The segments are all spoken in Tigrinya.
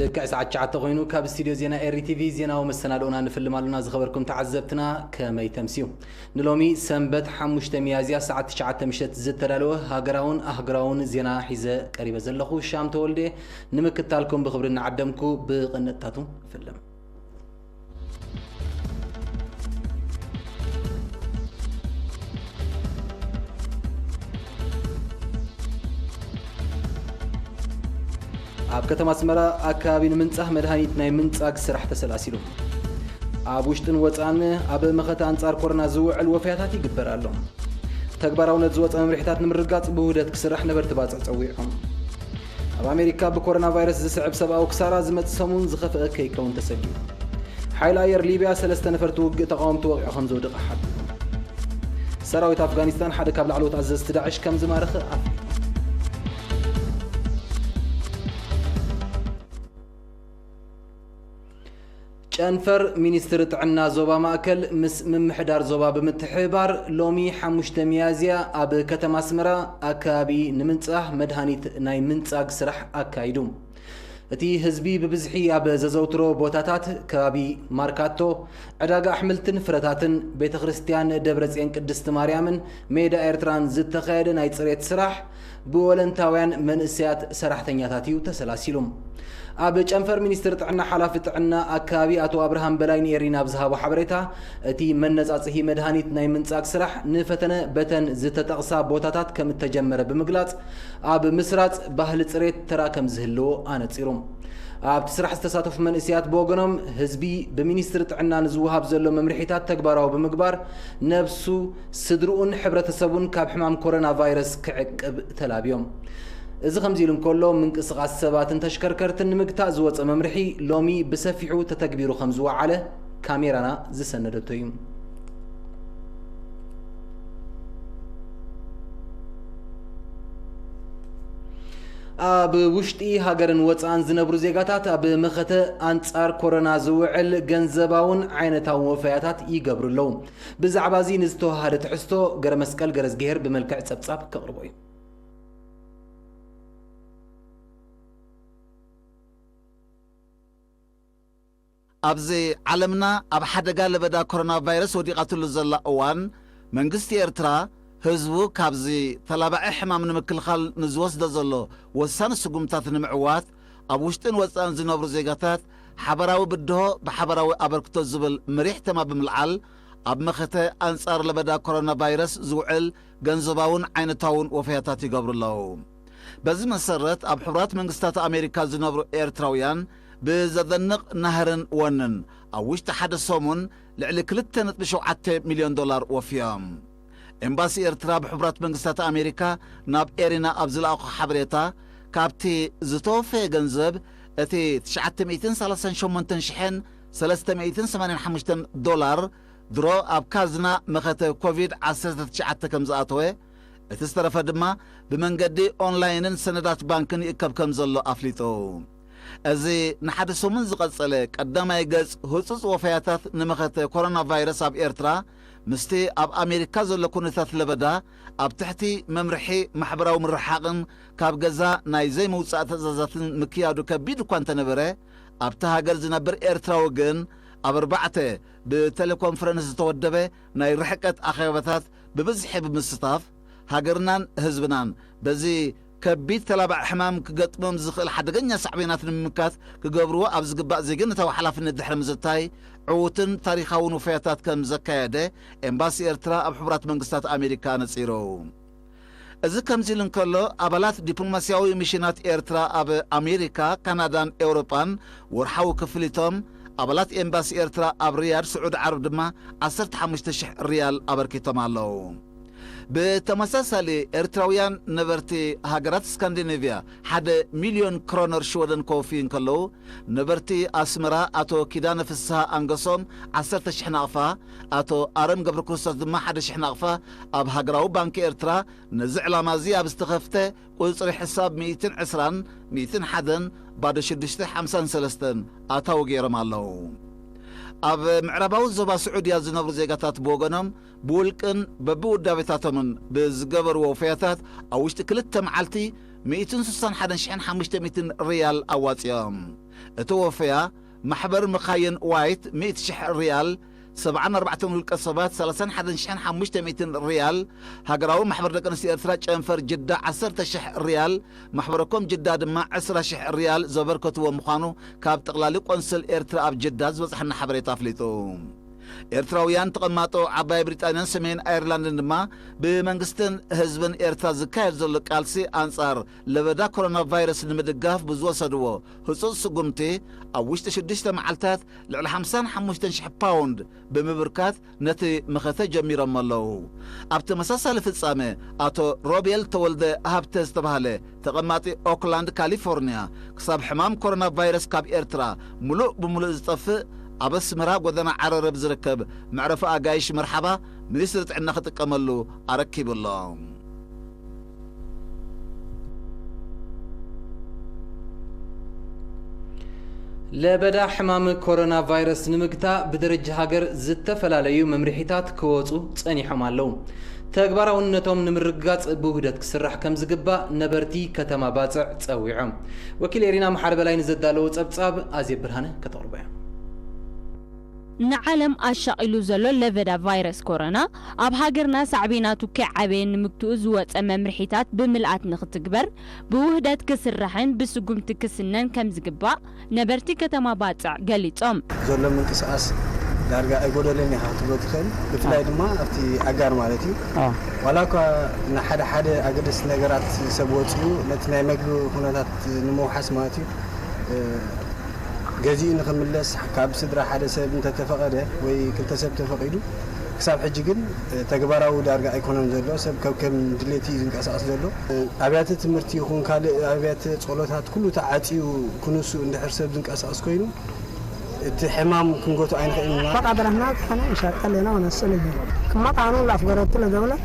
ልክዕ ሰዓት ትሽዓተ ኮይኑ ካብ ስቱድዮ ዜና ኤሪ ቲቪ ዜናዊ መሰናድኦና ንፍልም ኣሉና። ዝኸበርኩም ተዓዘብትና ከመይ ተምስዩ? ንሎሚ ሰንበት ሓሙሽተ ሚያዝያ ሰዓት ትሽዓተ ምሸት ዝተዳለወ ሃገራውን ኣህጉራውን ዜና ሒዘ ቀሪበ ዘለኹ ሻም ተወልደ። ንምክታልኩም ብኽብሪ እናዓደምኩ ብቕንጥታቱ ንፍልም። ኣብ ከተማ ኣስመራ ኣከባቢ ንምንጻህ መድሃኒት ናይ ምንጻግ ስራሕ ተሰላሲሉ። ኣብ ውሽጥን ወጻእን ኣብ መኸተ ኣንጻር ኮሮና ዝውዕል ወፈያታት ይግበር ኣሎ። ተግባራውነት ዝወጸ መምርሒታት ንምርጋጽ ብውህደት ክስራሕ ነበርቲ ባጽዕ ጸዊዖም። ኣብ ኣሜሪካ ብኮሮና ቫይረስ ዝስዕብ ሰብኣዊ ክሳራ ዝመጽእ ሰሙን ዝኸፍአ ከይከውን ተሰጊኡ። ሓይሊ ኣየር ሊብያ ሰለስተ ነፈርቲ ውግእ ተቓወምቲ ወቒዑ ከም ዘውደቐ ሓቢሩ። ሰራዊት ኣፍጋኒስታን ሓደ ካብ ላዕለዎት ኣዘዝቲ ዳዕሽ ከም ዝማረኸ ኣፍሊጡ። ጨንፈር ሚኒስትሪ ጥዕና ዞባ ማእከል ምስ ምምሕዳር ዞባ ብምትሕብባር ሎሚ ሓሙሽተ ሚያዝያ ኣብ ከተማ ኣስመራ ኣከባቢ ንምንጻህ መድሃኒት ናይ ምንጻግ ስራሕ ኣካይዱ። እቲ ህዝቢ ብብዝሒ ኣብ ዘዘውትሮ ቦታታት ከባቢ ማርካቶ፣ ዕዳጋ ኣሕምልትን ፍረታትን፣ ቤተ ክርስቲያን ደብረጽዮን ቅድስቲ ማርያምን ሜዳ ኤርትራን ዝተኻየደ ናይ ጽሬት ስራሕ ብወለንታውያን መንእሰያት ሰራሕተኛታት እዩ ተሰላሲሉ። ኣብ ጨንፈር ሚኒስትሪ ጥዕና ሓላፊ ጥዕና ኣከባቢ ኣቶ ኣብርሃም በላይ ንኤሪና ኣብ ዝሃቦ ሓበሬታ፣ እቲ መነጻጽሂ መድሃኒት ናይ ምንጻግ ስራሕ ንፈተነ በተን ዝተጠቕሳ ቦታታት ከም እተጀመረ ብምግላጽ፣ ኣብ ምስራጽ ባህሊ ጽሬት ተራ ከም ዝህልዎ ኣነጺሩ። ኣብቲ ስራሕ ዝተሳተፉ መንእሰያት ብወገኖም፣ ህዝቢ ብሚኒስትሪ ጥዕና ንዝወሃብ ዘሎ መምርሒታት ተግባራዊ ብምግባር፣ ነብሱ፣ ስድርኡን ሕብረተሰቡን ካብ ሕማም ኮሮና ቫይረስ ክዕቅብ ተላብዮም። እዚ ከምዚ ኢሉ እንከሎ፣ ምንቅስቓስ ሰባትን ተሽከርከርትን ንምግታእ ዝወጸ መምርሒ ሎሚ ብሰፊሑ ተተግቢሩ ከም ዝወዓለ ካሜራና ዝሰነደቶ እዩ። ኣብ ውሽጢ ሃገርን ወጻእን ዝነብሩ ዜጋታት ኣብ መኸተ ኣንጻር ኮሮና ዝውዕል ገንዘባውን ዓይነታውን ወፈያታት ይገብሩ ኣለዉ። ብዛዕባ እዚ ንዝተወሃደ ትሕዝቶ ገረ መስቀል ገረዝግሄር ብመልክዕ ጸብጻብ ከቕርቦ እዩ። ኣብዚ ዓለምና ኣብ ሓደጋ ለበዳ ኮሮና ቫይረስ ወዲቓትሉ ዘላ እዋን፣ መንግስቲ ኤርትራ ህዝቡ ካብዚ ተላባዒ ሕማም ንምክልኻል ንዝወስዶ ዘሎ ወሳኒ ስጉምታት ንምዕዋት፣ ኣብ ውሽጥን ወጻእን ዝነብሩ ዜጋታት ሓበራዊ ብድሆ ብሓበራዊ ኣበርክቶ ዝብል መሪሕ ተማ ብምልዓል፣ ኣብ መኸተ ኣንጻር ለበዳ ኮሮና ቫይረስ ዝውዕል ገንዘባውን ዓይነታውን ወፈያታት ይገብሩ ኣለዉ። በዚ መሰረት፣ ኣብ ሕቡራት መንግስታት ኣሜሪካ ዝነብሩ ኤርትራውያን ብዘደንቕ ናህርን ወንን ኣብ ውሽጢ ሓደ ሰሙን ልዕሊ ክልተ ነጥቢ ሸውዓተ ሚልዮን ዶላር ወፍዮም። ኤምባሲ ኤርትራ ብሕቡራት መንግስታት ኣሜሪካ ናብ ኤሪና ኣብ ዝለኣኾ ሓበሬታ፣ ካብቲ ዝተወፈየ ገንዘብ እቲ ትሽዓተ ሚእትን ሰላሳን ሸሞንተን ሽሕን ሰለስተ ሚእትን ሰማንያን ሓሙሽተን ዶላር ድሮ ኣብ ካዝና መኸተ ኮቪድ ዓሰርተ ትሽዓተ ከም ዝኣተወ፣ እቲ ዝተረፈ ድማ ብመንገዲ ኦንላይንን ሰነዳት ባንክን ይእከብ ከም ዘሎ ኣፍሊጡ። እዚ ንሓደ ሰሙን ዝቐጸለ ቀዳማይ ገጽ ህጹጽ ወፈያታት ንመኸተ ኮሮና ቫይረስ ኣብ ኤርትራ፣ ምስቲ ኣብ ኣሜሪካ ዘሎ ኩነታት ለበዳ፣ ኣብ ትሕቲ መምርሒ ማሕበራዊ ምርሓቕን ካብ ገዛ ናይ ዘይምውጻእ ትእዛዛትን ምክያዱ ከቢድ እኳ እንተነበረ፣ ኣብታ ሃገር ዝነብር ኤርትራዊ ግን ኣብ ኣርባዕተ ብቴሌኮንፈረንስ ዝተወደበ ናይ ርሕቀት ኣኼባታት ብብዝሒ ብምስታፍ፣ ሃገርናን ህዝብናን በዚ ከቢድ ተላባዒ ሕማም ክገጥሞም ዝኽእል ሓደገኛ ሳዕቤናት ንምምካት ክገብርዎ ኣብ ዝግባእ ዜግነታዊ ሓላፍነት ድሕሪ ምዝታይ፣ ዕዉትን ታሪኻውን ውፈያታት ከም ዘካየደ ኤምባሲ ኤርትራ ኣብ ሕቡራት መንግስታት ኣሜሪካ ነጺሩ። እዚ ከምዚ ኢሉ እንከሎ፣ ኣባላት ዲፕሎማስያዊ ሚሽናት ኤርትራ ኣብ ኣሜሪካ፣ ካናዳን ኤውሮጳን ወርሓዊ ክፍሊቶም፣ ኣባላት ኤምባሲ ኤርትራ ኣብ ሪያድ፣ ስዑዲ ዓረብ ድማ ዓሰርተ ሓሙሽተ ሽሕ ሪያል ኣበርኪቶም ኣለዉ። ብተመሳሳሊ፣ ኤርትራውያን ነበርቲ ሃገራት ስካንዲኔቭያ ሓደ ሚልዮን ክሮነር ሽወደን ከወፍዩ እንከለዉ፣ ነበርቲ ኣስመራ ኣቶ ኪዳነ ፍስሃ ኣንገሶም ዓሰርተ ሽሕ ናቕፋ፣ ኣቶ ኣረም ገብረክርስቶስ ድማ ሓደ ሽሕ ናቕፋ ኣብ ሃገራዊ ባንኪ ኤርትራ ነዚ ዕላማ እዚ ኣብ ዝተኸፍተ ቁጽሪ ሕሳብ ሚእትን ዕስራን ሚእትን ሓደን ባዶ ሽዱሽተ ሓምሳን ሰለስተን ኣታዊ ገይሮም ኣለዉ። ኣብ ምዕራባዊ ዞባ ስዑድያ ዝነብሩ ዜጋታት ብወገኖም ብውልቅን በብውዳቤታቶምን ብዝገበርዎ ውፈያታት ኣብ ውሽጢ ክልተ መዓልቲ ሚእትን ስሳን ሓደን ሽሕን ሓሙሽተ ሚእትን ሪያል ኣዋጺኦም። እተወፈያ ማሕበር መኻይን ዋይት ሚእቲ ሽሕ ሪያል፣ ሰብዓን ኣርባዕተን ውልቀ ሰባት ሰላሳን ሓደን ሽሕን ሓሙሽተ ሚእትን ሪያል፣ ሃገራዊ ማሕበር ደቂ ኣንስትዮ ኤርትራ ጨንፈር ጅዳ ዓሰርተ ሽሕ ሪያል፣ ማሕበረኮም ጅዳ ድማ ዕስራ ሽሕ ሪያል ዘበርከትዎ ምዃኑ ካብ ጠቕላሊ ቆንስል ኤርትራ ኣብ ጅዳ ዝበጽሐና ሓበሬታ ኣፍሊጡ። ኤርትራውያን ተቐማጦ ዓባይ ብሪጣንያን ሰሜን ኣየርላንድን ድማ ብመንግስትን ህዝብን ኤርትራ ዝካየድ ዘሎ ቃልሲ ኣንጻር ለበዳ ኮሮና ቫይረስ ንምድጋፍ ብዝወሰድዎ ህጹጽ ስጉምቲ ኣብ ውሽጢ ሽዱሽተ መዓልታት ልዕሊ ሓምሳን ሓሙሽተን ሽሕ ፓውንድ ብምብርካት ነቲ መኸተ ጀሚሮሞ ኣለዉ። ኣብ ተመሳሳሊ ፍጻመ ኣቶ ሮቤል ተወልደ ሃብተ ዝተባህለ ተቐማጢ ኦክላንድ ካሊፎርኒያ ክሳብ ሕማም ኮሮና ቫይረስ ካብ ኤርትራ ምሉእ ብምሉእ ዝጠፍእ ኣብ ኣስመራ ጎደና ዓረረብ ዝርከብ መዕረፊ ኣጋይሽ መርሓባ ሚኒስትሪ ጥዕና ክጥቀመሉ ኣረኪቡ ኣሎ። ለበዳ ሕማም ኮሮና ቫይረስ ንምግታእ ብደረጃ ሃገር ዝተፈላለዩ መምርሒታት ክወፁ ፀኒሖም ኣለዉ። ተግባራውነቶም ንምርግጋፅ ብውህደት ክስራሕ ከም ዝግባእ ነበርቲ ከተማ ባፅዕ ፀዊዖም። ወኪል ኤሪና መሓሪ በላይ ንዘዳለዎ ፀብፃብ ኣዜብ ብርሃነ ከተቕርቦ እያ። ንዓለም ኣሻቒሉ ዘሎ ለበዳ ቫይረስ ኮሮና ኣብ ሃገርና ሳዕቤናቱ ከይዓበየ ንምግትኡ ዝወፀ መምርሒታት ብምልኣት ንክትግበር ብውህደት ክስራሕን ብስጉምቲ ክስነን ከም ዝግባእ ነበርቲ ከተማ ባጽዕ ገሊጾም። ዘሎ ምንቅስቓስ ዳርጋ ኣይጎደለን ኢኻ ክትብሎ ትኽእል። ብፍላይ ድማ ኣብቲ ኣጋር ማለት እዩ። ዋላ እኳ ንሓደ ሓደ ኣገደስቲ ነገራት ሰብ ወጺኡ ነቲ ናይ መግቢ ኩነታት ንምውሓስ ማለት እዩ፣ እ፣ ገዚኡ ንኽምለስ ካብ ስድራ ሓደ ሰብ እንተተፈቐደ ወይ ክልተ ሰብ ተፈቒዱ፣ ክሳብ ሕጂ ግን፣ እ፣ ተግባራዊ ዳርጋ ኣይኮነን ዘሎ። ሰብ ከብ ከም ድሌቱ እዩ ዝንቀሳቐስ ዘሎ። እ፣ ኣብያተ ትምህርቲ ይኹን ካልእ ኣብያተ ጸሎታት ኩሉ ተዓጽዩ ክንሱ እንድሕር ሰብ ዝንቀሳቐስ ኮይኑ፣ እቲ ሕማም ክንጎቱ ኣይንኽእልን ኢና። فقط رحنا كان إن شاء الله لنا ونسأل الله. كما قانون لا أفقرت لدولة،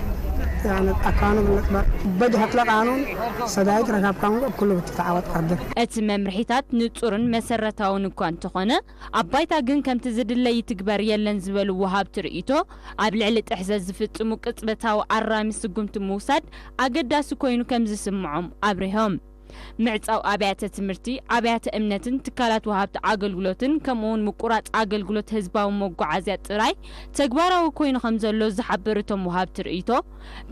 يعني، أكانوا بالنقبة. بجهت لقانون، سدايت ركاب كانوا كله بتتعاوض قدر. እቲ መምርሒታት ንጹርን መሰረታውን እኳ እንተኾነ፣ ኣብ ባይታ ግን ከምቲ ዝድለ ይትግበር የለን ዝበሉ ወሃብቲ ርእይቶ፣ ኣብ ልዕሊ ጥሕዘት ዝፍጽሙ ቅጽበታዊ ኣራሚ ስጉምቲ ምውሳድ ኣገዳሲ ኮይኑ ከም ዝስምዖም ኣብሪሆም። ምዕጻው ኣብያተ ትምህርቲ፣ ኣብያተ እምነትን ትካላት ወሃብቲ ኣገልግሎትን፣ ከምኡውን ምቁራጽ ኣገልግሎት ህዝባዊ መጓዓዝያ ጥራይ ተግባራዊ ኮይኑ ከም ዘሎ ዝሓበሩ እቶም ወሃብቲ ርእይቶ፣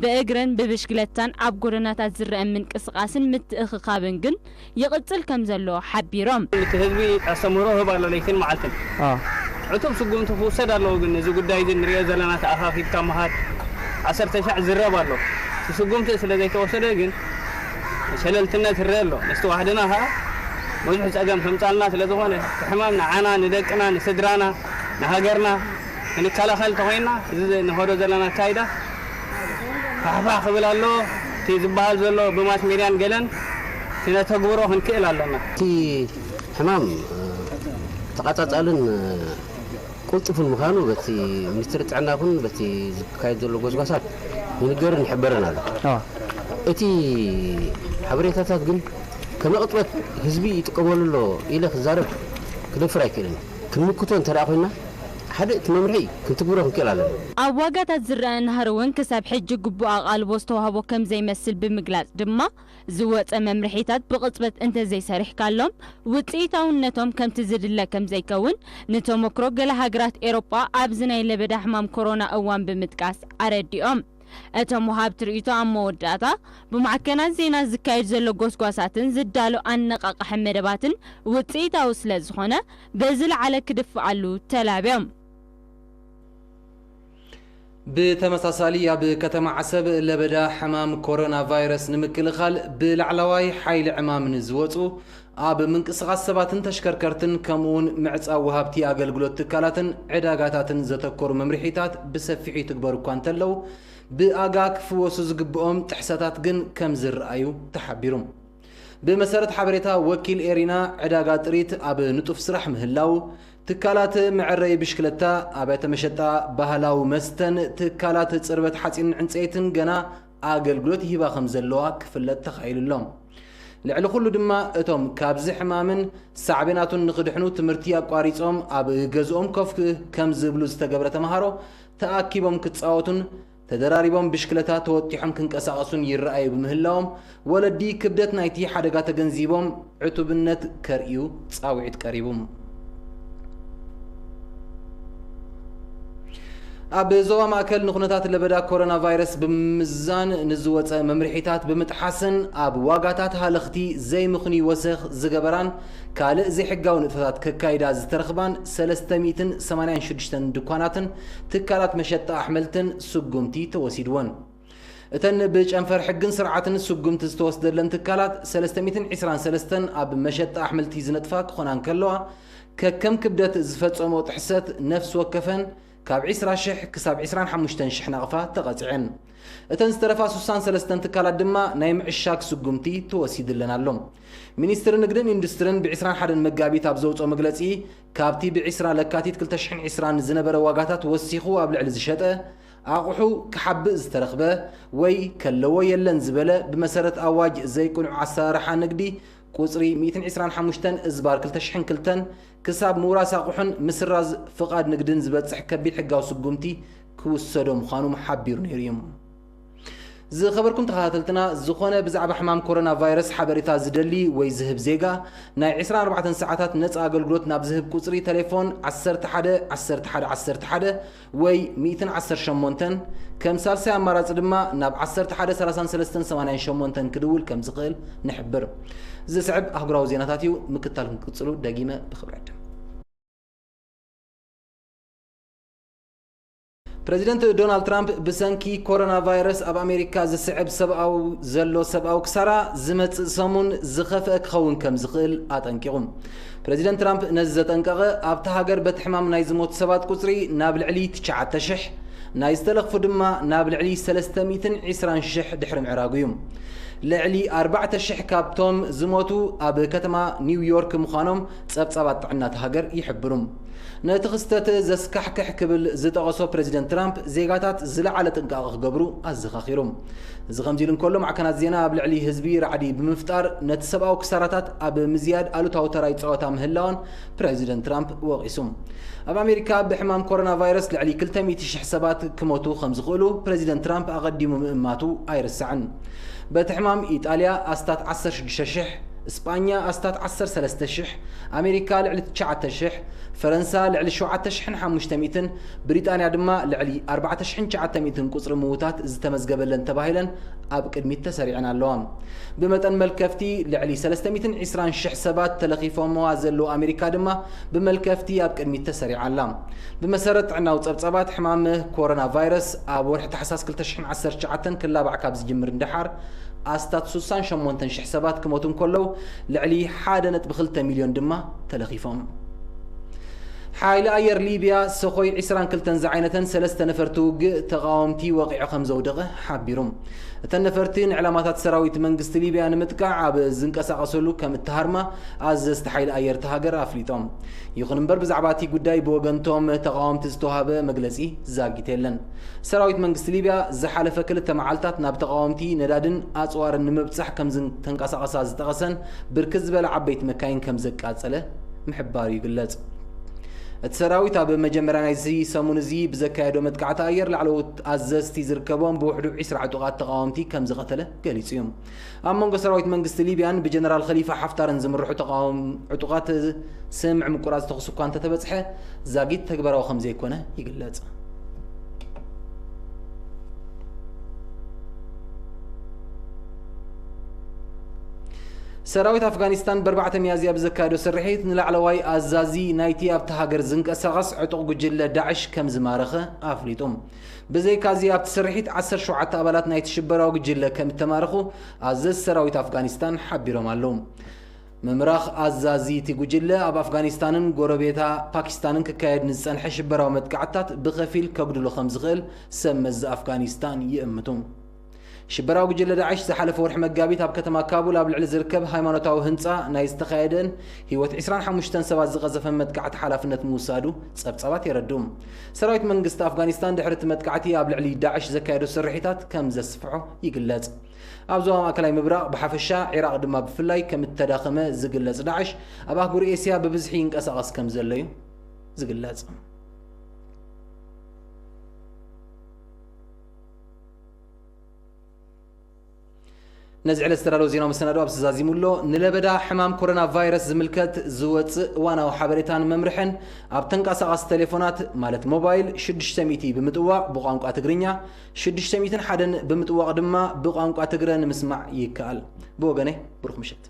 ብእግርን ብብሽክለታን ኣብ ጎደናታት ዝረአ ምንቅስቓስን ምትእኽኻብን ግን ይቕጽል ከም ዘሎ ሓቢሮም። እቲ ህዝቢ ኣስተምህሮ ህብ ኣሎ ለይትን መዓልትን። ዕቱብ ስጉምቲ ክውሰድ ኣለዎ። ግን እዚ ጉዳይ እዚ ንሪኦ ዘለና ተኣኻኺብካ ምኻድ ዓሰርተ ሻዕ ዝረብ ኣሎ። እቲ ስጉምቲ ስለ ዘይተወሰደ ግን ሸለልትነት ይረአ ኣሎ። ምስቲ ዋሕድና ኸዓ ብዙሕ ጸገም ከምጻልና ስለ ዝኾነ፣ እቲ ሕማም ንዓና፣ ንደቅና፣ ንስድራና፣ ንሃገርና ክንከላኸል እንተኾይንና፣ እዚ ንኸዶ ዘለና ኣካይዳ ፋሕፋሕ ክብል ኣሎ። እቲ ዝበሃል ዘሎ ብማስ ሜድያን ገለን ክነተግብሮ ክንክእል ኣለና። እቲ ሕማም፣ እ፣ ተቐጻጻልን፣ እ፣ ቅልጡፍን ምዃኑ በቲ ሚኒስትሪ ጥዕና ይኹን በቲ ዝካየድ ዘሎ ጎስጓሳት ይንገርን ይሕበርን ኣሎ። እቲ ሓበሬታታት ግን ከመቕጽበት ህዝቢ ይጥቀመሉ ኣሎ ኢለ ክዛረብ ክደፍር ኣይክእልን። ክንምክቶ እንተ ደኣ ኮይንና፣ ሓደ እቲ መምርሒ ክንትግብሮ ክንክእል ኣለና። ኣብ ዋጋታት ዝረአ ናህሪ እውን ክሳብ ሕጂ ግቡእ ኣቓልቦ ዝተዋህቦ ከም ዘይመስል ብምግላጽ ድማ፣ ዝወጸ መምርሒታት ብቕጽበት እንተዘይሰሪሕካሎም፣ ውጽኢታውነቶም ከምቲ ዝድለ ከም ዘይከውን ንተመክሮ ገለ ሃገራት ኤሮጳ ኣብዚ ናይ ለበዳ ሕማም ኮሮና እዋን ብምጥቃስ ኣረዲኦም። እቶም ወሃብቲ ርእይቶ ኣብ መወዳእታ፣ ብማዕከናት ዜና ዝካየድ ዘሎ ጎስጓሳትን ዝዳሎ ኣነቓቓሒ መደባትን ውጽኢታዊ ስለ ዝኾነ፣ በዝለዓለ ክድፍኣሉ ተላብዮም። ብተመሳሳሊ፣ ኣብ ከተማ ዓሰብ ለበዳ ሕማም ኮሮና ቫይረስ ንምክልኻል ብላዕለዋይ ሓይሊ ዕማም ንዝወፁ ኣብ ምንቅስቓስ ሰባትን ተሽከርከርትን፣ ከምኡውን ምዕፃው ወሃብቲ ኣገልግሎት ትካላትን ዕዳጋታትን ዘተኮሩ መምርሒታት ብሰፊሑ ይትግበሩ እኳ እንተለዉ፣ ብኣጋ ክፍወሱ ዝግብኦም ጥሕሰታት ግን ከም ዝረኣዩ ተሓቢሩ። ብመሰረት ሓበሬታ ወኪል ኤሪና፣ ዕዳጋ ጥሪት ኣብ ንጡፍ ስራሕ ምህላው፣ ትካላት መዐረዪ ብሽክለታ፣ ኣብያተ መሸጣ ባህላዊ መስተን ትካላት ጽርበት ሓጺንን ዕንጸይትን ገና ኣገልግሎት ይህባ ከም ዘለዋ ክፍለጥ ተኻኢሉ ኣሎ። ልዕሊ ኩሉ ድማ፣ እቶም ካብዚ ሕማምን ሳዕቤናቱን ንኽድሕኑ ትምህርቲ ኣቋሪጾም ኣብ ገዝኦም ኮፍ ከም ዝብሉ ዝተገብረ ተምሃሮ፣ ተኣኪቦም ክጻወቱን ተደራሪቦም ብሽክለታ ተወጢሖም ክንቀሳቐሱን ይረኣዩ ብምህላዎም፣ ወለዲ ክብደት ናይቲ ሓደጋ ተገንዚቦም ዕቱብነት ከርእዩ ጻውዒት ቀሪቡ። ኣብ ዞባ ማእከል ንኩነታት ለበዳ ኮሮና ቫይረስ ብምምዛን ንዝወጸ መምርሒታት ብምጥሓስን ኣብ ዋጋታት ሃለኽቲ ዘይምኽኑይ ወሰኽ ዝገበራን ካልእ ዘይሕጋዊ ንጥፈታት ከካይዳ ዝተረኽባን ሰለስተ ሚእትን ሰማንያን ሽዱሽተን ድኳናትን ትካላት መሸጣ ኣሕምልትን ስጉምቲ ተወሲድወን። እተን ብጨንፈር ሕግን ስርዓትን ስጉምቲ ዝተወስደለን ትካላት ሰለስተ ሚእትን ዕስራን ሰለስተን ኣብ መሸጣ ኣሕምልቲ ዝነጥፋ ክኾና እንከለዋ፣ ከከም ክብደት ዝፈጸሞ ጥሕሰት ነፍሲ ወከፈን ካብ ዕስራ ሽሕ ክሳብ ዕስራን ሓሙሽተን ሽሕ ናቕፋ ተቐጺዐን። እተን ዝተረፋ ሱሳን ሰለስተን ትካላት ድማ ናይ ምዕሻግ ስጉምቲ ተወሲድለን ኣሎ። ሚኒስትሪ ንግድን ኢንዱስትሪን ብዕስራን ሓደን መጋቢት ኣብ ዘውፅኦ መግለፂ፣ ካብቲ ብዕስራ ለካቲት ክልተ ሽሕን ዕስራን ዝነበረ ዋጋታት ወሲኹ ኣብ ልዕሊ ዝሸጠ ኣቑሑ ክሓብእ ዝተረኽበ ወይ ከለዎ የለን ዝበለ ብመሰረት ኣዋጅ ዘይቅኑዕ ኣሰራርሓ ንግዲ ቁጽሪ ሚእትን ዕስራን ሓሙሽተን እዝባር ክልተ ሽሕን ክልተን ክሳብ ምውራስ ኣቑሑን ምስራዝ ፍቓድ ንግድን ዝበጽሕ ከቢድ ሕጋዊ ስጉምቲ ክውሰዶ ምዃኑ ሓቢሩ ነይሩ እዩ። ዝኸበርኩም ተኸታተልትና፣ ዝኾነ ብዛዕባ ሕማም ኮሮና ቫይረስ ሓበሬታ ዝደሊ ወይ ዝህብ ዜጋ፣ ናይ ዕስራን ኣርባዕተን ሰዓታት ነጻ ኣገልግሎት ናብ ዝህብ ቁጽሪ ቴሌፎን ዓሰርተ ሓደ ዓሰርተ ሓደ ዓሰርተ ሓደ ወይ ሚእትን ዓሰርተ ሸሞንተን፣ ከም ሳልሳይ ኣማራጺ ድማ ናብ ዓሰርተ ሓደ ሰላሳን ሰለስተን ሰማንያን ሸሞንተን ክድውል ከም ዝኽእል ንሕብር። ዝስዕብ ኣህጉራዊ ዜናታት እዩ። ምክታል ክንቅጽሉ ደጊመ ብኽብሪ ዕድም። ፕረዚደንት ዶናልድ ትራምፕ ብሰንኪ ኮሮና ቫይረስ ኣብ ኣሜሪካ ዝስዕብ ሰብኣዊ፣ ዘሎ ሰብኣዊ ክሳራ ዝመጽእ ሰሙን ዝኸፍአ ክኸውን ከም ዝኽእል ኣጠንቂቑ። ፕረዚደንት ትራምፕ ነዚ ዘጠንቀቐ፣ ኣብታ ሃገር በቲ ሕማም ናይ ዝሞቱ ሰባት ቁጽሪ ናብ ልዕሊ ትሽዓተ ሽሕ፣ ናይ ዝተለኽፉ ድማ ናብ ልዕሊ ሰለስተ ሚእትን ዕስራን ሽሕ ድሕሪ ምዕራጉ እዩ። ልዕሊ ኣርባዕተ ሽሕ ካብቶም ዝሞቱ ኣብ ከተማ ኒው ዮርክ ምዃኖም ጸብጻባት ጥዕና እታ ሃገር ይሕብሩ። ነቲ ክስተት ዘስካሕክሕ ክብል ዝጠቐሶ ፕረዚደንት ትራምፕ፣ ዜጋታት ዝለዓለ ጥንቃቐ ክገብሩ ኣዘኻኺሩ። እዚ ከምዚ ኢሉ እንከሎ፣ ማዕከናት ዜና ኣብ ልዕሊ ህዝቢ ራዕዲ ብምፍጣር፣ ነቲ ሰብኣዊ ክሳራታት ኣብ ምዝያድ ኣሉታዊ ተራ ይጻወታ ምህላወን ፕረዚደንት ትራምፕ ወቒሱ። ኣብ ኣሜሪካ ብሕማም ኮሮና ቫይረስ ልዕሊ ክልተ ሚእቲ ሽሕ ሰባት ክሞቱ ከም ዝኽእሉ ፕረዚደንት ትራምፕ ኣቐዲሙ ምእማቱ ኣይርሳዕን። በቲ ሕማም ኢጣልያ ኣስታት ዓሰርተ ሽዱሽተ ሽሕ፣ እስጳኛ ኣስታት ዓሰርተ ሰለስተ ሽሕ፣ ኣሜሪካ ልዕሊ ትሽዓተ ሽሕ፣ ፈረንሳ ልዕሊ ሸውዓተ ሽሕን ሓሙሽተ ሚእትን፣ ብሪጣንያ ድማ ልዕሊ ኣርባዕተ ሽሕን ትሽዓተ ሚእትን ቁጽሪ ምዉታት ዝተመዝገበለን ተባሂለን ኣብ ቅድሚት ተሰሪዐን ኣለዋ። ብመጠን መልከፍቲ ልዕሊ ሰለስተ ሚእትን ዕስራን ሽሕ ሰባት ተለኺፎምዋ ዘለዉ ኣሜሪካ ድማ ብመልከፍቲ ኣብ ቅድሚት ተሰሪዓ ኣላ። ብመሰረት ጥዕናዊ ጸብጻባት፣ ሕማም ኮሮና ቫይረስ ኣብ ወርሒ ታሕሳስ ክልተ ሽሕን ዓሰርተ ትሽዓተን ክላባዕ ካብ ዝጅምር ንደሓር፣ ኣስታት ሱሳን ሸሞንተን ሽሕ ሰባት ክሞቱ እንከለዉ፣ ልዕሊ ሓደ ነጥቢ ክልተ ሚልዮን ድማ ተለኺፎም። ሓይሊ ኣየር ሊብያ ሰኾይ ዕስራን ክልተን ዝዓይነተን ሰለስተ ነፈርቲ ውግእ ተቓወምቲ ወቒዑ ከም ዘውደቐ ሓቢሩ። እተን ነፈርቲ ንዕላማታት ሰራዊት መንግስቲ ሊብያ ንምጥቃዕ ኣብ ዝንቀሳቐሰሉ ከም እተሃርማ ኣዘዝቲ ሓይሊ ኣየር እታ ሃገር ኣፍሊጦም። ይኹን እምበር፣ ብዛዕባ እቲ ጉዳይ ብወገንቶም ተቓወምቲ ዝተዋህበ መግለጺ ዛጊት የለን። ሰራዊት መንግስቲ ሊብያ ዝሓለፈ ክልተ መዓልታት ናብ ተቓወምቲ ነዳድን ኣጽዋርን ንምብጻሕ ከም ዝተንቀሳቐሳ ዝጠቐሰን ብርክት ዝበላ ዓበይቲ መካይን ከም ዘቃጸለ ምሕባሩ ይግለጽ። እቲ ሰራዊት ኣብ መጀመርያ ናይዚ ሰሙን እዚ ብዘካየዶ መጥቃዕቲ ኣየር፣ ላዕለዎት ኣዘዝቲ ዝርከቦም ብውሕዱ ዕስራ ዕጡቓት ተቓወምቲ ከም ዝቐተለ ገሊጹ እዩ። ኣብ መንጎ ሰራዊት መንግስቲ ሊብያን ብጀነራል ኸሊፋ ሓፍታርን ዝምርሑ ተቓወም-፣ ዕጡቓት ስምዕ ምቁራጽ ተኹሲ እኳ እንተተበጽሐ፣ ዛጊት ተግባራዊ ከም ዘይኮነ ይግለጽ። ሰራዊት ኣፍጋኒስታን ብኣርባዕተ ሚያዝያ ብዘካየዶ ስርሒት፣ ንላዕለዋይ ኣዛዚ ናይቲ ኣብቲ ሃገር ዝንቀሳቐስ ዕጡቕ ጉጅለ ዳዕሽ ከም ዝማረኸ ኣፍሊጡ። ብዘይካዚ፣ ኣብቲ ስርሒት ዓሰርተ ሸውዓተ ኣባላት ናይቲ ሽበራዊ ጉጅለ ከም እተማረኹ ኣዘዝቲ ሰራዊት ኣፍጋኒስታን ሓቢሮም ኣለዉ። ምምራኽ ኣዛዚ እቲ ጉጅለ፣ ኣብ ኣፍጋኒስታንን ጎረቤታ ፓኪስታንን ክካየድ ንዝጸንሐ ሽበራዊ መጥቃዕትታት ብኸፊል ከጉድሎ ከም ዝኽእል ሰብ መዚ ኣፍጋኒስታን ይእምቱ። ሽበራዊ ጉጅለ ዳዕሽ ዝሓለፈ ወርሒ መጋቢት ኣብ ከተማ ካቡል ኣብ ልዕሊ ዝርከብ ሃይማኖታዊ ህንጻ ናይ ዝተኻየደን ህይወት ዕስራን ሓሙሽተን ሰባት ዝቐዘፈን መጥቃዕቲ ሓላፍነት ምውሳዱ ጸብጻባት የረድኡ። ሰራዊት መንግስቲ ኣፍጋኒስታን ድሕሪ እቲ መጥቃዕቲ ኣብ ልዕሊ ዳዕሽ ዘካየዶ ስርሒታት ከም ዘስፍሖ ይግለጽ። ኣብ ዞባ ማእከላይ ምብራቕ ብሓፈሻ፣ ዒራቕ ድማ ብፍላይ ከም እተዳኸመ ዝግለጽ ዳዕሽ፣ ኣብ ኣህጉር ኤስያ ብብዝሒ ይንቀሳቐስ ከም ዘሎ እዩ ዝግለጽ። ነዚ ዕለት ዝተዳለወ ዜናዊ መሰናዶ ኣብዚ ዛዚሙ ኣሎ። ንለበዳ ሕማም ኮሮና ቫይረስ ዝምልከት ዝወፅእ እዋናዊ ሓበሬታን መምርሕን ኣብ ተንቀሳቓሲ ቴሌፎናት ማለት ሞባይል ሽዱሽተ ሚእቲ ብምጥዋቕ ብቋንቋ ትግርኛ፣ ሽዱሽተ ሚእትን ሓደን ብምጥዋቕ ድማ ብቋንቋ ትግረ ንምስማዕ ይከኣል። ብወገነይ ብሩኽ ምሸት።